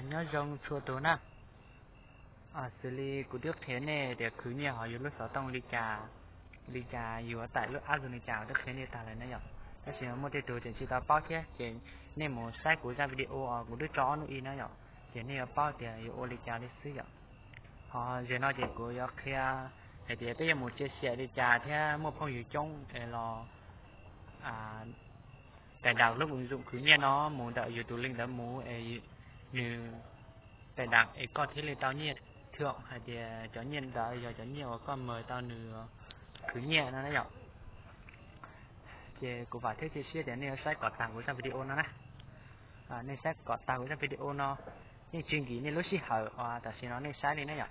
Nyob zoo txhua tus na. Xws li kuv twb qhia nej tias khwv nyiaj hauv yus lub xov tooj li cas, li cas yus yuav tải lub app zoo li cas twb qhia nej tag lawm na yom. Tab sis muaj tej tug tseem tsis tau paub thiab ces nej mus saib kuv zaj video uas kuv twb tso ob hnub ib na yom, ces nej yuav paub tias yuav ua li cas li xwb yom. Ho zaum no ces kuv yuav qhia hais tias peb yuav mus chia sẻ li cas thiab muaj phooj ywg coob es los cài đặt lub ứng dụng khwv nyiaj no mus ntawm yus tus link ntawd mus es nws cài đặt es koj thiaj li tau nyiaj thưởng hais tias cov nyiaj ntawd yog cov nyiaj uas koj mời tau nws khwv nyiaj no na yom. Ces kuv vam thiab cia siab tias nej yuav saib kom tag kuv zaj video no na. Nej saib kom tag kuv zaj video no, yeej tsis nkim nej lub sij hawm uas tam sim no nej saib li na yom.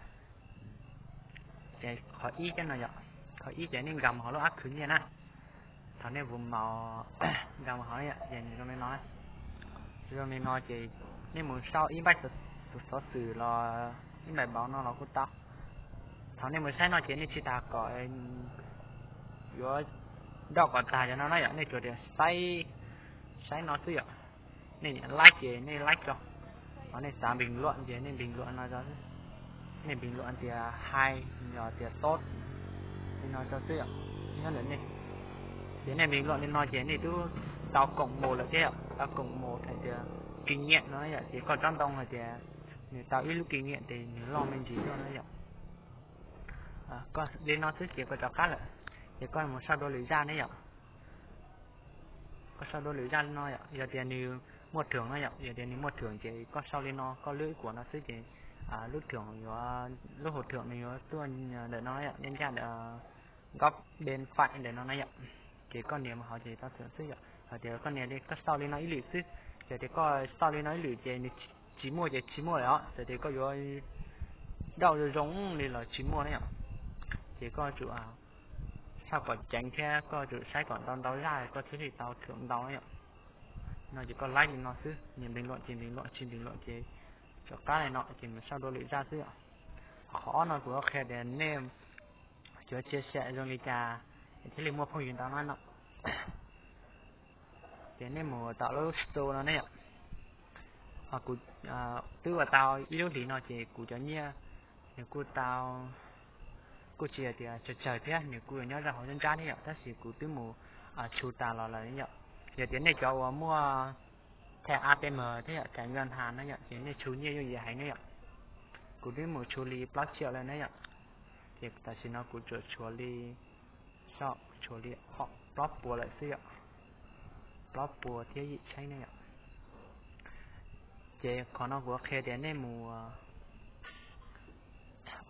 Ces qhov ib cov no yom, qhov ib ces nej nkag mus hauv lub app khwv nyiaj na. Thaum nej mus nkag mus hauv ces nws zoo li no, zoo li no ces nej mus sau ib npaib xov xwm los ib npaib npaum no los kuj tau. Thaum nej mus saib no ces nej tsis tas kom yuav nrauj kom tag cov no na yom, nej tsuas tias saib, saib no xwb yom. Nej niam like ces nej like tso, ho nej xav bình luận ces nej bình luận no, nej bình luận tias hay, yog tias tốt li no tso xwb yom. Nyob ntawm nej, ces nej bình luận li no ces nej twb tau cộng một lawm thiab yom, tau cộng một hais tias kinh nghiệm no yom, ces koj tsob ntoo hais tias nws tau ib lub kinh nghiệm ces nws loj me ntsis tuaj na yom. Li no xwb ces koj rov qab lawm, ces koj mus sau đuav lwm zaj ne yom. Koj sau đuav lwm zaj li no yom, yog tias nws muaj thưởng no yom, yog tias nws muaj thưởng ces koj sau li no, koj lwb ib kuam no xwb ces lub thưởng yuav, lub hậu thưởng nws yuav tuaj ntawm no yom, ncaj ncaj ntawm góc bên phải ntawm no na yom. Ces koj nias mus hauv ces tau thưởng xwb yom. Hos tias koj nias li koj sau li no ib lwm xwb, ces tias koj sau li no ib lwm ces nws tsis muaj ces tsis muaj lawm os, txawm tias koj yuav dauj zoo zoo li los tsis muaj na yom. Ces koj tsum sau kom ceev thiab koj tsum saib kom ntau ntau zaj koj thiaj li tau thưởng ntau na yom. No ces koj like li no xwb, nias bình luận ces bình luận, tsis bình luận ces rov qab li no ces mus sau đuav lwm zaj xwb yom. Qhov ob no kuv qhia tias nej yuav chia sẻ zoo li cas thiaj li muaj phooj ywg ntau na no. Ces nej mus tom lub store no ne yom. Kuv twb ua tau ib lub hlis no ces kuv cov nyiaj nws kuj tau, kuj tsis hais tias tsawg tsawg thiab, nws kuj nyob rau hauv nruab nrab ne yom, tab sis kuv twb mus tshu tas los lawm ne yom. Yog tias nej cov uas muaj thẻ ATM thiab yom, thẻ ngân hàng na yom, ces nej tshu nyiaj yooj yim heev ne yom. Kuv twb mus tshu li plaub triệu lawm ne yom. Ces tam sim no kuv tsuas tshuav li, so, tshuav li plaub puas lawm xwb yom. Plaub puas thiab yim txheeb ne yom. Ces qhov no kuv qhia tias nej mus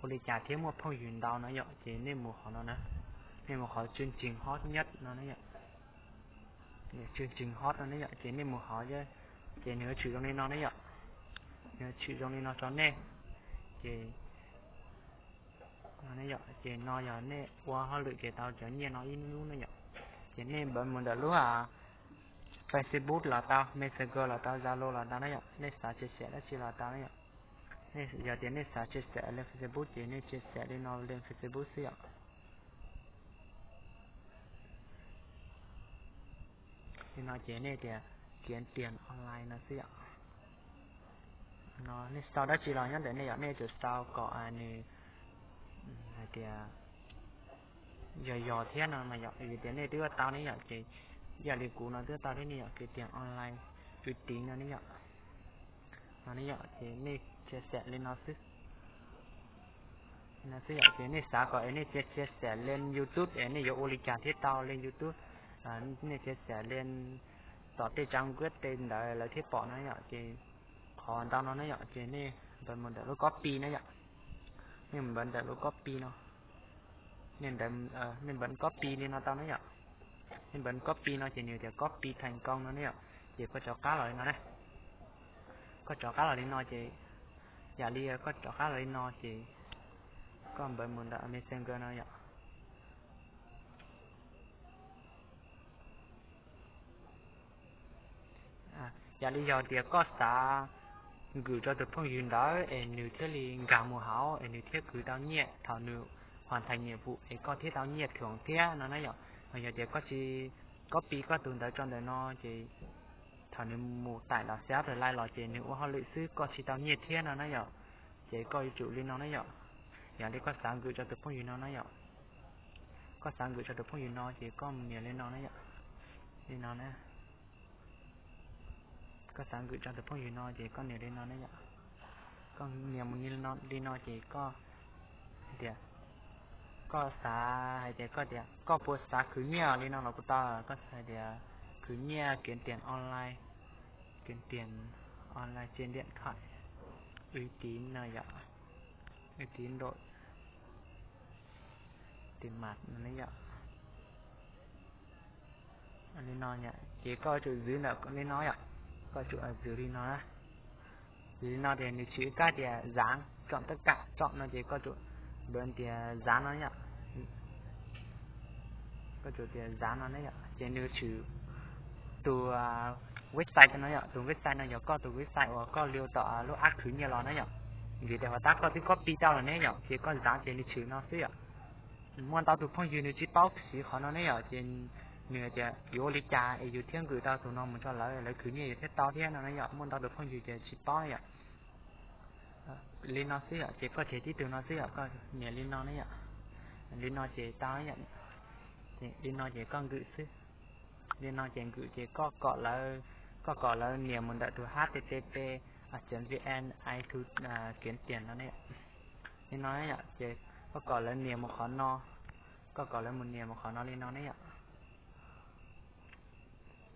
ua li cas thiaj muaj phooj ywg ntau no yom, ces nej mus qhov no na, nej mus qhov chương trình hot nhất no na yom. Chương trình hot no ne yom, ces nej mus qhov, ces nws yuav tshwm zoo li no ne yom. Nws yuav tshwm zoo li no rau nej. Ces ces no yog nej ua hauj lwm ces tau cov nyiaj no ib hnub ne yom. Ces nej npaj mus ntawm lub Facebook los tau, Messenger los tau, Zalo los tau na yom, nej xav chia sẻ dab tsi los tau na yom. Yog tias nej xav chia sẻ lên Facebook ces nej chia sẻ li no lên Facebook xwb yom. Li no ces nej tias kiếm tiền online no xwb yom. No nej sau dab tsi los nyob ntawm nej yom, nej tsum sau kom nws hais tias yog yog thiab no mas yom, vim tias nej twb tau ne yom, ces yam li kuv no twb tau thiab ne yom, kiếm tiền online uy tín no ne yom. No ne yom, ces nej chia sẻ li no xwb. Li no xwb yom, ces nej xav kom es nej chia sẻ lên YouTube es nej yuav ua li cas thiaj tau lên YouTube. Nej chia sẻ lên tom tej trang web tej ntawd lawv thiaj pom no yom, ces qhov ntau no ne yom, ces nej npaj mus ntawm lub copy na yom. Nej npaj ntawm lub copy no, nej npaj copy li no tau na yom. Nej npaj copy no ces nws tias copy thành công no ne yom, ces koj rov qab los li no na. Koj rov qab los li no ces, yam li koj rov qab los li no ces koj npaj mus ntawm Messenger no yom. Yam li yog tias koj xav nkwm rau tus phooj ywg ntawd es nws thiaj li nkag mus hauv es nws thiaj khwv tau nyiaj thaum nws hoàn thành nhiệm vụ es koj thiaj tau nyiaj thưởng thiab no na yom. Yog tias koj tsis copy koj tus ntawv tso ntawm no ces Nws mus taim los xab pes lais los ces nws ua hauj lwm xwb, koj tsis tau nyiaj thiab no na yom. Ces koj yuav tsum li no na yom. Yog li koj xav nkws rau tus phooj ywg no na yom. Koj xav nkws rau tus phooj ywg no ces koj mus nias li no na yom. Li no na. Koj xav nkws rau tus phooj ywg no ces koj nias li no na yom. Koj nias mus li no ces koj tias, koj xav hais tias koj tias koj puas xav khwv nyiaj li no los kuj tau, koj xav hais tias khwv nyiaj, kiếm tiền online, kiếm tiền online trên điện thoại, uy tín no yom, uy tín độ tiền mặt no yom. Li no ces koj tsum zwv ntawm li no yom, koj tsum zwv li no na. Li no ces nws tshwm kab tias dán, chọn tất cả, chọn no ces koj tsum npawb tias dán no yom. Koj tsum tias dán no ne yom, ces nws tshwm tus website no yom, tus website no yog koj tus website uas koj liu tom lub app khwv nyiaj los na yom. Vim tias hov tab koj twb copy tau lawm ne yom, ces koj dán ces nws tshwm no xwb yom. Muaj ntau tus phooj ywg nws tsis paub siv qhov no ne yom, ces nws tias yuav ua li cas es yus thiaj nkws tau tus no mus rau lawv, lawv khwv nyiaj yus thiaj tau thiab no ne yom. Muaj ntau tus phooj ywg ces tsis paub yom. Li no xwb yom, ces koj tseg tib tug no xwb yom, koj nias li no ne yom. Li no ces tau yom. Li no ces koj nkws xwb. Li no ces nkws ces koj kom lawv, koj kom lawv nias mus ntawm tus H T T P chấm V N ai thu kiếm tiền no ne. Li no yom, ces koj kom lawv nias mus qhov no, koj kom lawv mus nias mus qhov no li no ne yom.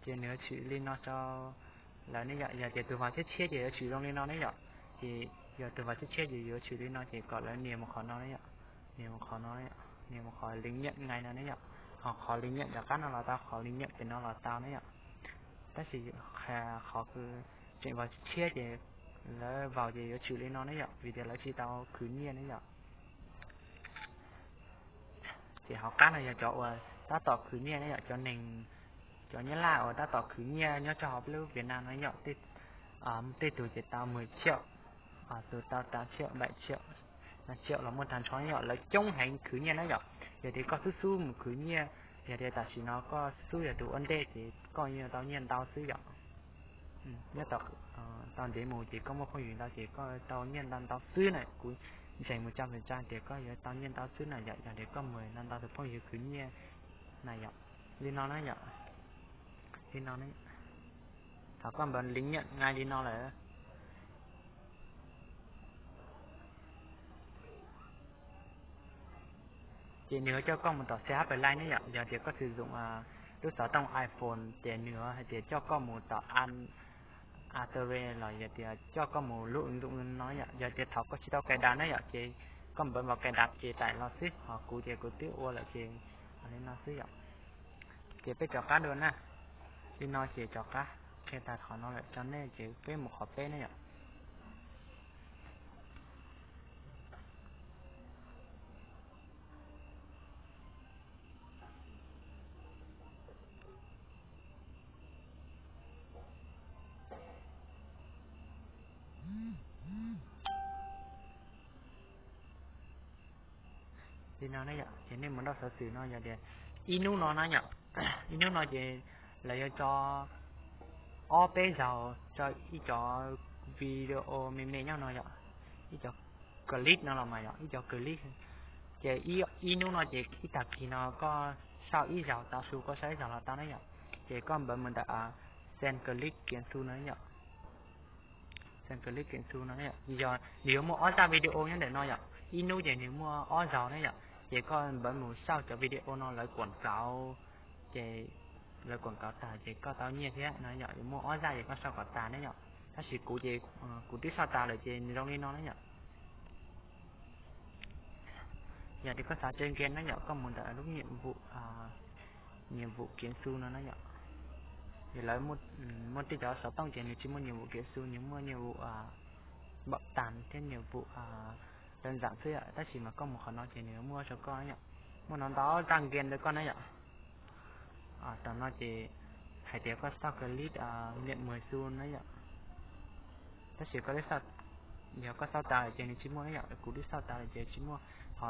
Ces nws yuav tshwm li no rau lawv ne yom. Yog tias tus vauv tshiab tshiab ces yuav tshwm zoo li no ne yom. Ces yog tus vauv tshiab tshiab ces yuav tshwm li no ces kom lawv nias mus qhov no ne yom. Nias mus qhov no, nias mus qhov link nhận ngay no ne yom. Ho qhov link nhận rov qab no los tau, qhov link nhận pem no los tau ne yom. Tab sis qhov tseem vauv tshiab ces lawv vauv ces yuav tshwm li no ne yom, vim tias lawv tsis tau khwv nyiaj ne yom. Ces hauv qab no yog cov uas tab tom khwv nyiaj ne yom, cov neeg, cov Nyab Laj uas tab tom khwv nyiaj nyob rau hauv lub Việt Nam no yom. Tej tug ces tau mười triệu, tus tau tám triệu, bảy triệu, năm triệu los muaj tag nrho ne yom, lawv coob heev khwv nyiaj na yom. Yog tias koj xub xub mus khwv nyiaj, yog tias tam sim no koj xub xub yog tus ua ntej ces koj yuav tau nyiaj ntau xwb yom. Nyob tau ntev mus ces koj muaj phooj ywg ntau ces koj tau nyiaj ntau ntau xwb na. Kuv ntseeg mus trăm phần trăm tias koj yuav tau nyiaj ntau xwb na yom, yog tias koj mus ntau ntau tus phooj ywg khwv nyiaj na yom. Li no na yom, li no, thaum koj npawb link nhận ngay li no lawm ces nws yuav coj koj mus tom C H Play ne yom. Yog tias koj sử dụng lub xov tooj iPhone ces nws yuav hais tias coj koj mus tom Android los yog tias coj koj mus lub ứng dụng no yom. Yog tias thaum koj tsis tau cài đặt na yom ces koj npawb vào cài đặt ces tải los xwb. Ho kuv ces kuv twb ua lawm ces li no xwb yom. Ces peb rov qab dua na. Li no ces rov qab qhia tag qhov no lawm rau nej ces peb mus qhov peb ne yom. Li no ne yom, ces nej mus nrauj xov xwm no yog tias ib hnub no na yom, ib hnub no ces lawv yuav tso ob peb zaug tso ib cov video me me nyob no yom, ib cov clip no los mas yom, ib cov clip. Ces ib hnub no ces ib tag kis no koj sau ib zaug tau su, koj sau ib zaug los tau na yom. Ces koj npawb mus ntawm send clip kiếm thu no yom. Send clip kiếm thu no yom, yog nws yuav muaj ob zaj video nyob ntawm no yom, ib hnub ces nws muaj ob zaug na yom. Ces koj npawb mus sau cov video no lawv quảng cáo, ces lawv quảng cáo tag ces koj tau nyiaj thiab no yom. Yuav muaj ob zaj ces koj sau kom tas ne yom. Tab sis kuv ces kuv twb sau tas lawm ces nws zoo li no na yom. Yog tias koj xav chơi game na yom, koj mus ntawm lub nhiệm vụ, nhiệm vụ kiếm thu no na yom. Lawv muaj tej cov xov tooj ces nws tsis muaj nhiệm vụ kiếm thu, nws muaj nhiệm vụ bảo tàng thiab nhiệm vụ đơn giản xwb yom. Tab sis mas koj mus qhov no ces nws muaj rau koj na yom. Muaj no ntau zaj game rau koj na yom. Tam no ces hais tias koj sau clip nhận mười xu na yom. Tab sis koj, yog koj sau tas lawm ces nws tsis muaj na yom, kuv twb sau tas lawm ces tsis muaj. Ho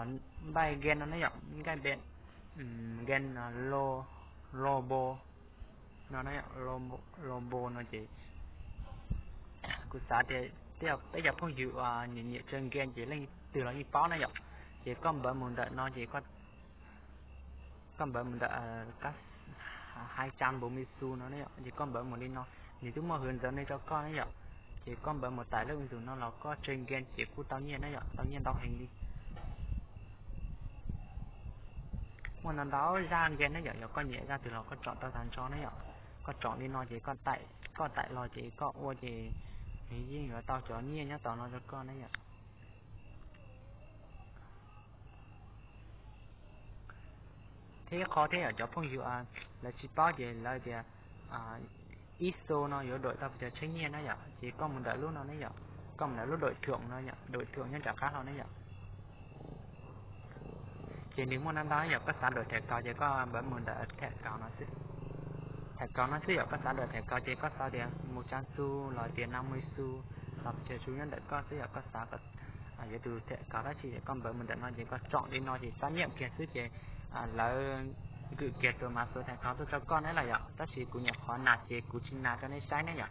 npaj game no na yom, npaj game, game Roblox. no, Lombo no ces kuv xav tias peb cov phooj ywg nyiam nyiam tsawg nkees ces leej twg los yeej paub na yom. Ces koj npawv mus ntawm no ces koj npawv mus ntawm kab hais cam npaum me xu no ne yom, ces koj npawv mus li no, nws twb muaj hwv ntxawv ne rau koj ne yom. Ces koj npawv mus tải lub ứng dụng no los koj tsawg nkees ces kuj tau nyiaj na yom, tau nyiaj ntau heev li. Muaj ntau ntau zaj nkees ne yom, yog koj nyiam zaj twg los koj chọn tau tag nrho ne yom. Koj chọn li no ces koj tải, koj tải los ces koj ua ces nws yeej yuav tau cov nyiaj nyob tau no rau koj ne yom. Thiab ib qho thiab yom, cov phooj ywg lawv tsis paub ces lawv tias ib xu no yuav đổi tau pes tsawg nyiaj na yom, ces koj mus ntawm lub no ne yom, koj mus ntawm lub đổi thưởng no yom, đổi thưởng nyob nram qab hlo ne yom. Ces nws muaj ntau ntau yom, koj xav đổi thẻ cào ces koj npawv mus ntawm thẻ cào no xwb. Thẻ cào no xwb yom, koj xav đổi thẻ cào ces koj xav tias một trăm xu los tias năm mươi xu los pes tsawg xu nyob ntawm koj xwb yom, koj xav yuav tus thẻ cào dab tsi ces koj npawv mus ntawm no ces koj chọn li no ces xác nhận kiag xwb ces lawv gửi kiag tus mã số thẻ cào tuaj rau koj ne lawm yom. Tab sis kuv nyuam qhuav nạp ces kuv tsis nạp rau nej saib ne yom.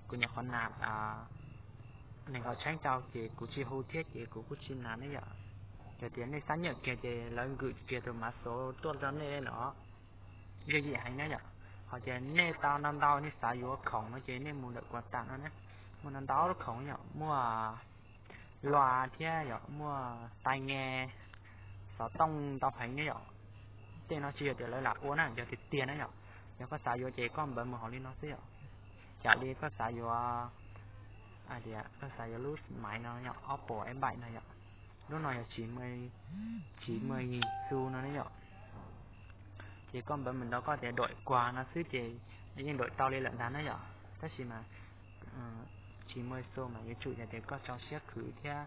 Kuv nyuam qhuav nạp nees nkaum txheeb rau ces kuv tsis hu thiab ces kuv kuj tsis nạp ne yom. Yog tias nej xác nhận kiag ces lawv gửi kiag tus mã số tuaj rau nej lawm. Yooj yim heev na yom. Ho tias nej tau ntau ntau nej xav yuav khoom no ces nej mus ntawm quà tặng no na. Muaj ntau ntau lub khoom yom, muaj loa thiab yom, muaj tai nghe, xov tooj ntau heev ne yom. Tej no tsis yog tias lawv lam ua na, yog tiag tiag na yom. Yog koj xav yuav ces koj npawv mus hauv li no xwb yom. Yam li koj xav yuav, tias koj xav yuav lub máy no yom, Oppo F bảy no yom. Lub no yog chín mươi nghìn xu no ne yom. Ces koj npawv mus ntawm koj tias đổi quà no xwb ces yeej đổi tau li lawm ntag na yom. Tab sis mas chín mươi xu mas yuav tsum yog tias koj tso siab khwv thiab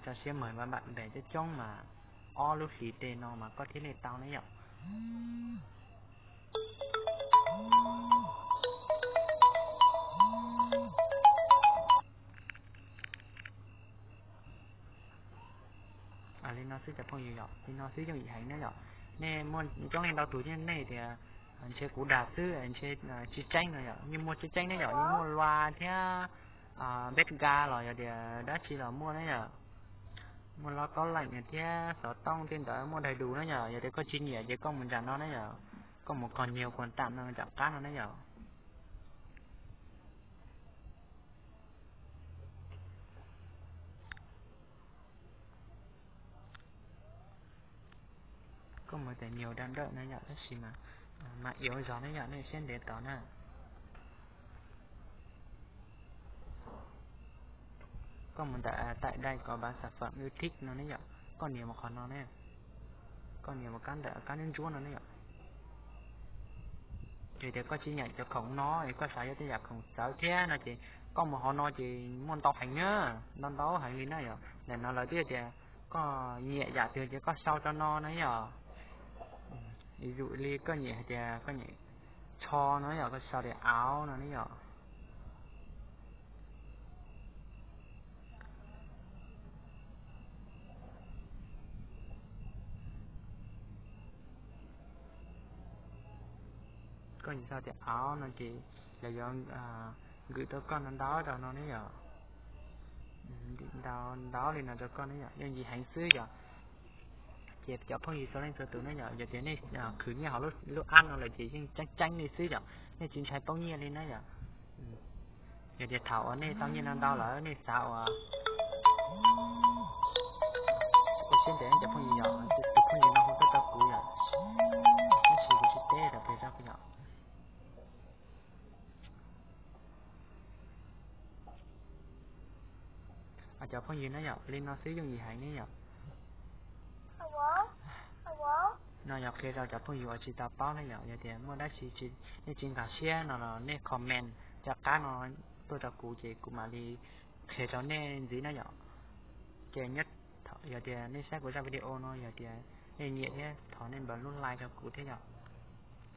tso siab mời bạn bè coob coob mas ob lub hlis tej no mas koj thiaj li tau ne yom. Li no xwb cov phooj ywg yom, li no xwb yooj yim heev na yom. Nej muaj coob leej ntau tus thiab nej tias ntshe kuv dag xwb, ntshe tsis tseeb no yom, yeej muaj tseeb tseeb ne yom, yeej muaj loa thiab bếp ga los yog tias dab tsi los muaj ne yom. Muaj loa kov leem thiab xov tooj tej ntawd muaj đầy đủ na yom, yog tias koj tsis nyiam ces koj mus nram no na yom, koj mus qhov nhiều quà tặng no nram qab no na yom. Koj mus tias nhiều đang đợi no yom, tab sis mas mạng yếu dog na yom, nej siab ntev tos na. Koj mus ntawm tải đây có bán sản phẩm yêu thích no ne yom, koj nias mus qhov no ne, koj nias mus kab ntawm kab ntsuab ntsuab no ne yom. Yog tias koj tsis nyiam cov khoom no es koj xav yuav tej yam khoom txawv thiab no ces koj mus hauv no ces muaj ntau heev na, ntau ntau heev li na yom. Ntawm no lawv twb tias koj nyiam yam twg ces koj sau rau no na yom. Ví dụ li koj nyiam hais tias koj nyiam tsho no yom, koj sau tias áo no ne yom. Koj nyiam sau tias áo no ces lawv yuav gửi rau koj ntau ntau rau no ne yom. Ntau ntau li no rau koj ne yom, yooj yim heev xwb yom. Ces cov phooj ywg txhua leej txhua tus ne yom, yog tias nej khwv nyiaj hauv lub app no lawm ces yeej tseeb tseeb li xwb yom, nej tsis ntshai poob nyiaj li na yom. Yog tias thaum uas nej tau nyiaj no ntau lawm nej xav ua, ua siab ntev cov phooj ywg yom, tus phooj ywg no hu tuaj rau kuv yom, tab sis kuv tsis teb rau pem rau kuv yom. Cov phooj ywg na yom, li no xwb yooj yim heev ne yom. No yog qhia rau cov phooj ywg uas tsis tau paub na yom, yog tias muaj dab tsi nej tsis nkag siab no los nej comment rov qab no tuaj rau kuv ces kuv mam li qhia rau nej ntxiv na yom. Ces nyob yog tias nej saib kuv zaj video no yog tias nej nyiam thiab thov nej npawb lub like rau kuv thiab yom.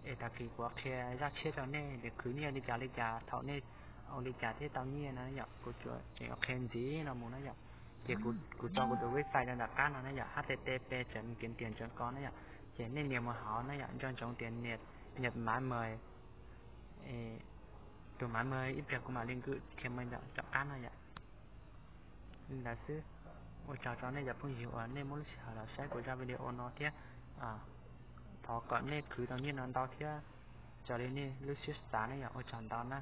Es tag kis kuv qhia zaj tshiab rau nej tias khwv nyiaj li cas li cas, thaum nej ua li cas thiaj tau nyiaj no yom, kuv tseem qhia ntxiv no mus na yom. Ces kuv tso kuv tus website rau nram qab no na yom, H T T P chấm kiếm tiền chấm com na yom. Ces nej nias mus hauv na yom, nco ntsoov tias nias mã mời Es tus mav mas ib pliag kuv mam li nkwm qhia mas yom, tom qab no yom. Li ntawd xwb. Ua tsaug rau nej cov phooj ywg uas nej muab lub sij hawm los saib kuv zaj video no thiab. Thov kom nej khwv tau nyiaj no ntau thiab raws li nej lub siab xav na yom. Ua tsaug ntau na.